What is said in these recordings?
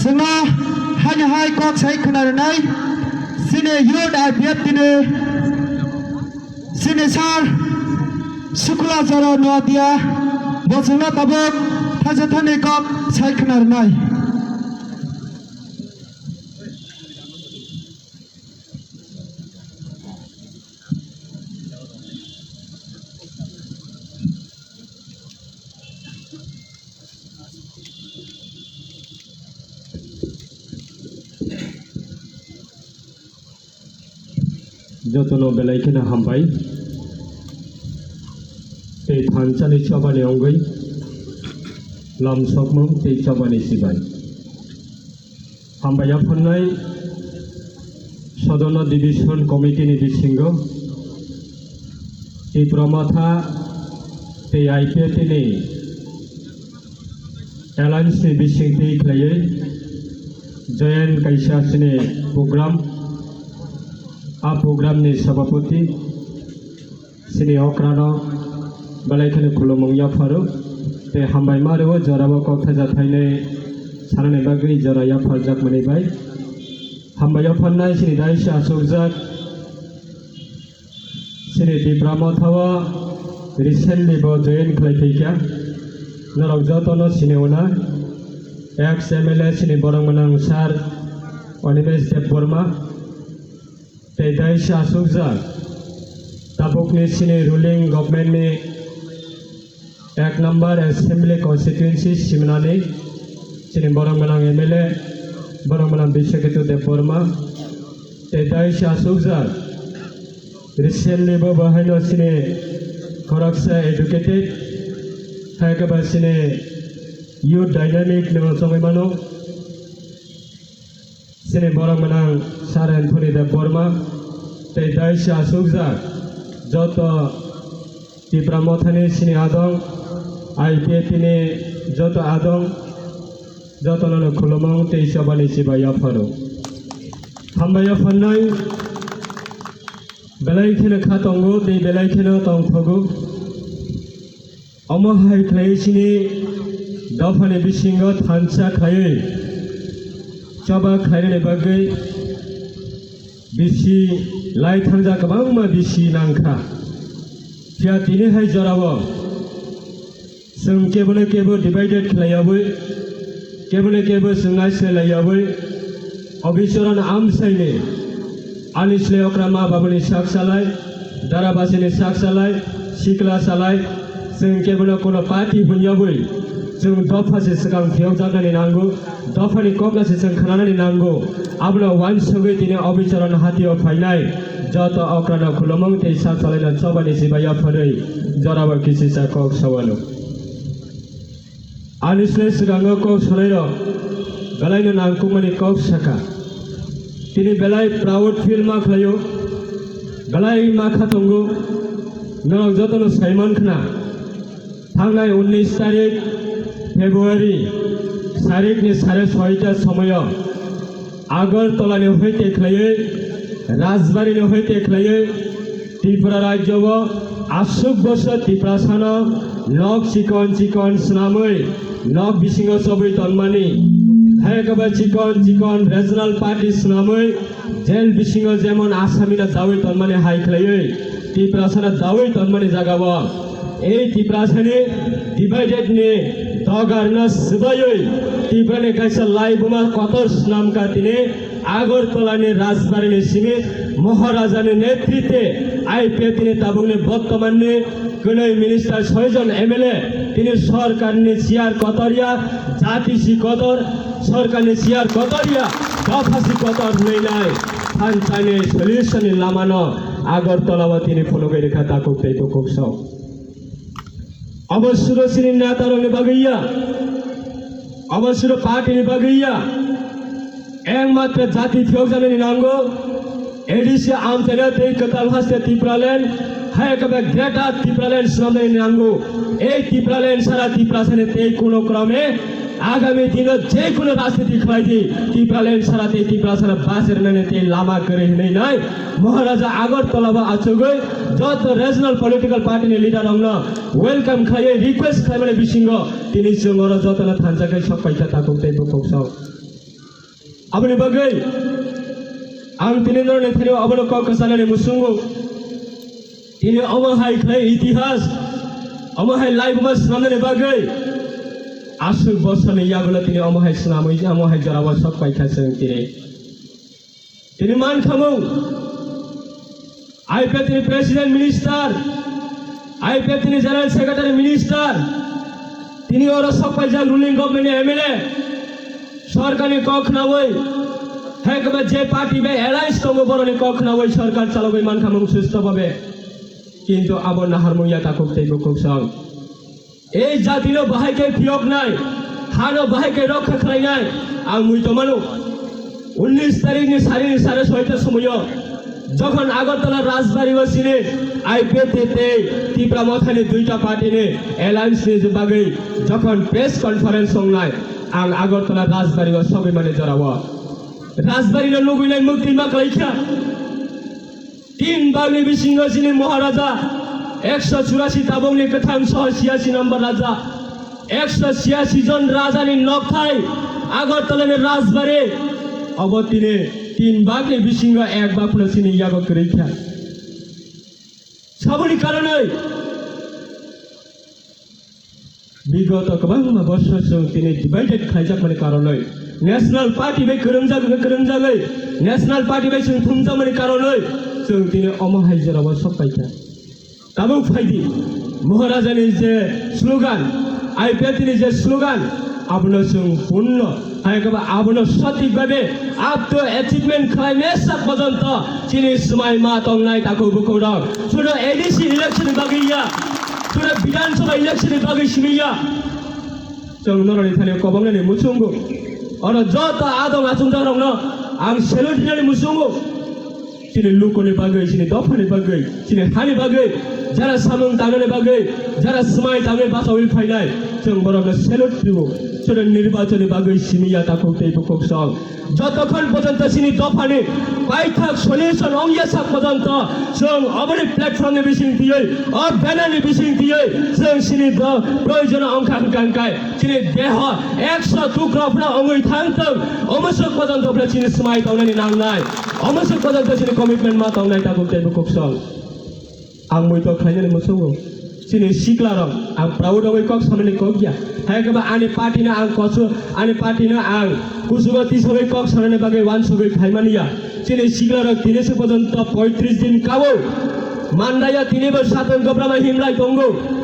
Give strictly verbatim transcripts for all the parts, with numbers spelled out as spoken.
Chwngno haino hai kok sai khwna rwnai, chini youth I P F T ni chini sir Sukula Jora Noatia, bo chwngno tabuk thaisa thani kok sai khwna rwnai. Jotono belai kheno hambai. Tei thansa ni chobani wngwi lamsokmung tei chobani sibai. Hambai yaphannai Sodono Division Committee ni bisingo Tipra Motha tei I P F T ni alliance ni bisingtwi khlaiwi joint kaisa chini program, a program ni sabapati chini okrano belai kheno khulumung yapharo tei hambai ma rwo jorabo kok thaisa thainwi sanani bagwi jora yapharjakmani bai. Hambai yapharnai chini daisa achukjak chini Tipra Motha o recently bo join khlai phaikha. Norok jotono sini ona ex M L A chini borok mwnang sir Animesh Debbarma. Tei daisa achukjak tabukni chini ruling government ni ek number assembly constituency simnani chini borok mwnang M L A, borok mwnang Biswaketu Debbarma. Tei daisa achukjak recently bo bahaino chini khoroksa educated, hai khe ba chini youth dynamic no chongwi mano. Chini borok mwnang Sir Anthony Debbarma tei daisa achukjak joto Tipra Mothani chini adong, I P F T ni joto adong, jotono no khulumung tei chobani chibai yapharo. Hambai yapharnai belai kheno kha tongo tei belai kheno tongthogo. Omo hai khlaiwi chini dophani bisingo thansa khlaiwi choba khlainani bagwi bisi lai thangjak kwbangma bisi nangkha. Phiya tini hai jorao chwng kebono kebo divided khlaiyawi, kebono kebo chwng naislailayawi, Obicharan amsaini ani slai okra ma babuni sak salai, dara basini sak salai, sikla salai, chwng kebono kono party hunyabwi chwng dopha se swkang phiyokjaknani nango, dophani kokno se chwng khnanani nango. Abono wansugwi tini Obicharan hatio phainai joto okrano khulumung tei sak salaino chobani chibai yapharwi jorabo kisisa kok sawano. Ani slai swkango kok swlairok belaino nangkukmani kok saka. Tini belai proud feel ma khlaio, belai ma kha tongo. Norok jotono saiman khna, thangnai unnish tarik February, sarikni sare soita somoyo Agartala ni hoite khlaiwi, Rajbari ni hoite khlaiwi, Tripura rajyo o aswk bosor Tiprasano nok chikon chikon swnamwi, nok bisingo chobwi tonmani, hai khe ba chikon chikon regional party swnamwi, jail bisingo jemon asamino dawi tonmani hai khlaiwi, Tiprasano dawi tonmani jagao. Ei Tiprasani divided ni dogarno swbaiwi Tiprani kaisa laibuma kotor swnamkha tini Agartala ni Rajbari ni simi Maharaja ni netritwe I P F T ni tabuk ni bottoman ni kwnwi minister soi jon M L A tini sorkar ni chair kotor ya, jati si kotor, sorkar ni chair kotor ya, dopha si kotor hwnwi nai thansa ni solution ni lama no Agartala o tini phunugwi rwkha takhuk tei bukhuk sok. Obo suro chini neta rokni bagwi ya, obo suro party ni bagwi ya, ekmatro jati phiyokjaknani nango, A D C amchaino tei kwtal haste Tipraland, hai khe ba Greater Tipraland swnamnani nango. Ei Tipraland sara Tiprasani tei kuno krome Agami dino je kono rajniti khlai di, Tipraland sara tei Tiprasano bachirnani tei lama kwrwi hwnwi nai Maharaja Agartala o achugwi joto regional political party ni leader rokno welcome khlaiwi request khlaimani bisingo tini chwng oro jotono thansa khe sok paikha takhuk tei bukhuk sok. Aboni bagwi ang tini norokni thani abono kok kwchanani muchungo. Tini omo hai khlai itihas, omo hai laibuma swnamnani bagwi aswk bosorni yagulo tini omo hai swnamwi, omo hai jorao sok paikha chwng tini. Tini mankhamung, I P F T ni President Minister, I P F T ni General Secretary Minister, tini oro sok paijak ruling government ni M L A, sorkarni kok khnaui, hai khe ba je party bai alliance tongo boroni kok khnaui sorkar chalogwi mankhamung susto babe. Kintu abo naharmung ya takhuk tei bukhuk song. Ei jatino bahai khe phiyoknai, hano bahai khe rokha khlainai, ang mui tongmano. Unnish tarikni sarini sare soita somoio jokhon Agartala Rajbario chini I P F T tei Tipra Mothani duita partyni alliance ni bagwi jokhon press conference songnai, ang Agartala Rajbario sogwimani jorao Rajbarino nugwinai mukti ma khlaikha. Tin bagni bisingo chini Maharaja, ekso churasi tabokni kwthang soho siyasi number raja, ekso siyasi jon rajani nokthai Agartalani Rajbari, obo tini tin bagni bisingo ek bak phano chini yago kwrwi kha. Saboni karonwi Bigoto kwbangma bosor chwng tini divided khaijakmani karonwi National Party bai kwrwngjak hwnkhe kwrwngjagwi National Party bai chwng thumjakmani karonwi chwng tini omo hai jorao sok paikha. Tabuk phaidi Maharajani je slogan, I P F T ni je slogan, abono chwng punno Hai khe ba abono sothik babe up to achievement khlai mesak porjonto chini swmai ma tongnai takhuk bukhuk rok. Sudo A D C election ni bagwi ya, sudo Bidhan Sabha election ni bagwi simi ya. Chwng noroni thani kobongnani muchungo. Oro joto adong achungjak rokno ang salute hinani muchungo. Chini lukuni bagwi, chini dophani bagwi, chini hani bagwi, jara samung tangnani bagwi, jara swmai tangwi bachaui phainai, chwng borokno salute rwo. Chwng nirbachonni bagwi simi ya takhuk tei bukhuk song. Jotokhon porjonto chini dophani paithak solution ongya sak porjonto, chwng oboni platform ni bising tiyoi, o banner ni bising tiyoi, chwng chini do proyojon ongkha hwnkha hwnkhe. Chini deho ekso tukra phano ongwi thang tong, omosok porjonto phano chini swmai tongnani nangnai, omosok porjonto chini commitment ma tongnai takhuk tei bukhuk song. Ang muitok khlainani muchungo. Chini sikla rok, ang proud wngwi kok sanani kok ya. Hai khe ba ani party no ang kosu, ani party no ang kuchugo tisogwi kok sanani bagwi wansugwi phaimani ya. Chini sikla rok tini se porjonto poitris din kawo. Mandaya tini bo satung gobrama himlai tongo.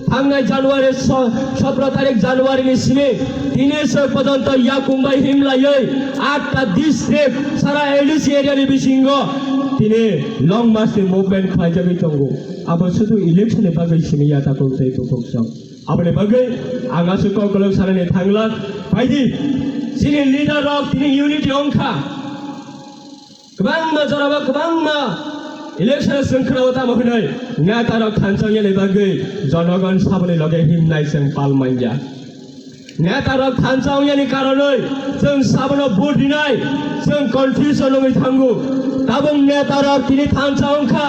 Thangnai January so-, sotro tarik January ni simi tini se porjonto yakung bai himlaiwi atta district sara A D C area ni bisingo tini long march ni movement khlaijagwi tongo. Abo sudu election ni bagwi simi ya takhuk tei bukhuk song. Aboni bagwi ang aswk kok kolok sanani thangla. Phaidi, chini leader rok tini unity ongkha. Kwbangma jorao kwbangma election chwng khwnao tamo hwnwi neta rok thansa wngyani bagwi jonogon saboni loge himnai chwng pal manya. Neta rok thansa wngyani karonwi chwng sabono vote rinai chwng confusion wngwi thango. Tabuk neta rok tini thansa wngkha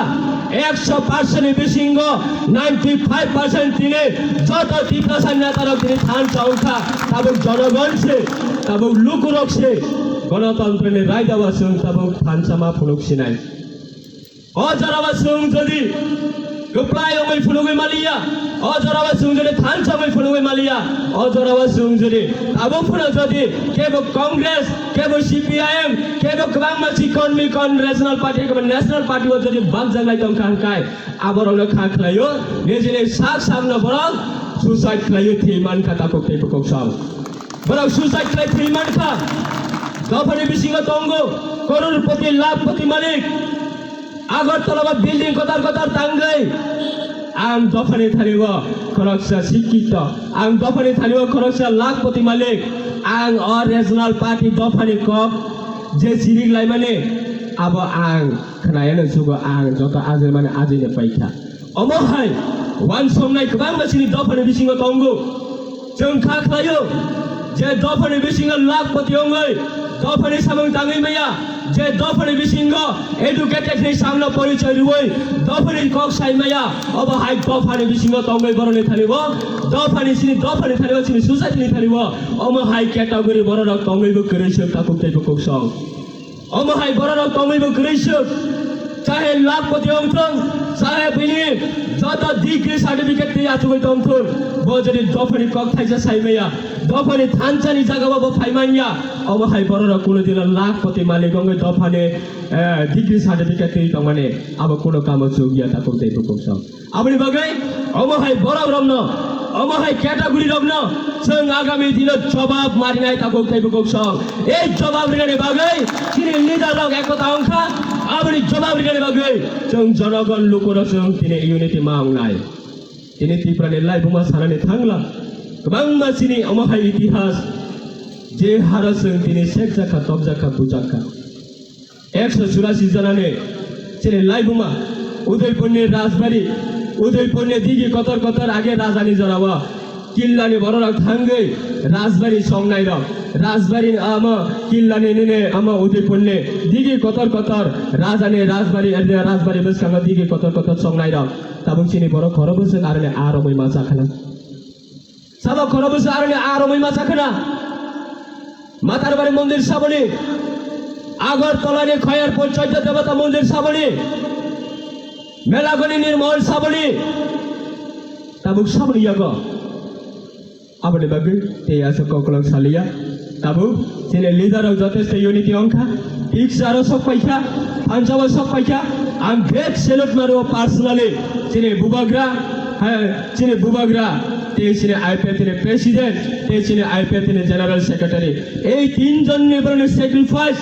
ekso percent ni bisingo ninety five percent tini joto Tiprasa neta rok tini thansa wngkha. Tabuk jonogon se, tabuk lukurok se. Ganatantrani raidao chwng tabuk thansa ma phunuk sinai. O jorao chwng jodi kwplai wngwi phunugwi maliya, o jorao chwng jodi thansa wngwi phunugwi maliya, o jorao chwng jodi tabuk phano jodi kebo Congress, kebo C P I M, kebo kwbangma chikon mikon regional party, kebo national party o jodi bakjaklai tongkha hwnkhe aborokno kha khlaio, nijini sak sakno borok suicide khlaio, thwi mankha takhuk tei bukhuk song. Borok suicide khlai thwi mankha. Dophani bisingo tongo, crorepoti, lakhpoti malik. Agartala o building kotor kotor tangwi. Ang dophani thani o khoroksa sikkito. Ang dophani thani o khoroksa lakhpoti malik. Ang o regional party dophani kok je chirik laimani abo ang khnayano jugo ang joto ajai mani ajai paikha. Omo hai wansongnai kwbangma chini dophani bisingo tongo. Chwng kha khlaio, Je dophani bisingo lakhpati wngwi dophani samung tangwi maya, je dophani bisingo educated ni samno porichoi rwui dophani kok sai maya, obo hai dophani bisingo tongwi borokni thani bo, dophani sini, dophani thani bo, sini society ni thani bo, omo hai category bororok tongwi bo kwrwi swk takhuk tei bukhuk song. Omo hai bororok tongwi bo kwrwi swk. Chahe lakhpati wngthung, chahe bini joto degree certificate tei achugwi tongthung. Bo jodi dophani kok thaisa sai maya, dophani thansa ni jaga o bo phai manya, omo hai bororok kuno dino lakhpati malik wngwi dophani, eh, degree certificate twi tongmani abo kuno kamo chuk ya takhuk tei bukhuk song. Aboni bagwi omo hai borok rokno, omo hai category rokno chwng agami dino jobab marinai takhuk tei bukhuk song. Ei jobab rinani bagwi chini leader rok ekota wngkha. Aboni jobab rinani bagwi chwng jonogon lukurok chwng tini unity ma wngnai. Tini Tripura ni laibuma sanani thangla kwbangma chini omo hai itihas je haro chwng tini sekjakha, topjakha, bujakha. Ekso churasi janani chini laibuma Udaipurni Rajbari, Udaipurni digi kotor kotor age rajani jorao killani bororok thangwi Rajbari songnairok, Rajbari ama killani nini ama Udaipurni digi kotor kotor rajani Rajbari, Rajbari bwskango digi kotor kotor songnairok tabuk chini borok khorokbwswk aroni a romwi ma chakhana. Sabo khorokbwswk aroni a romwi ma chakhana. Matarbari mondir saboni, Agartala ni Khayarpur Chaitya Devata mondir saboni, Melagoni Nirmahal saboni, tabuk saboni yago. Aboni bagwi tei aswk koklong saliya. Tabuk chini leader rok jotesto unity wngkha. Thik se aro sok paikha, thansa o sok paikha. Ang great salute mano personally chini bubagra, hai, chini bubagra, tei chini I P F T ni president, tei chini I P F T ni general secretary. Ei tinjon ni borokni sacrifice,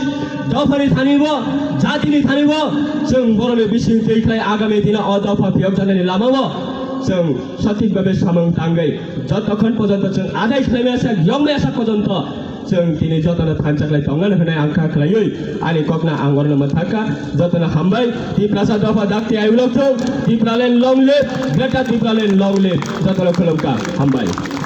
dophani thani bo, jatini thani bo, chwng borokni bising twi khlai agami dino o dopha phiyok janani lama o chwng sothik bhabe samung tangwi jotokhon pojonto chwng adai khlaimaya sak, yongmaya sak pojonto chwng tini jotono thansa khlai tongna hwnwi ang kha khlaiwi ani kokno ang orno mwthakha. Jotono hambai. Tiprasa dopha dakti ayulok thung. Tipraland long live. Greater Tipraland long live. Jotono khulumkha. Hambai.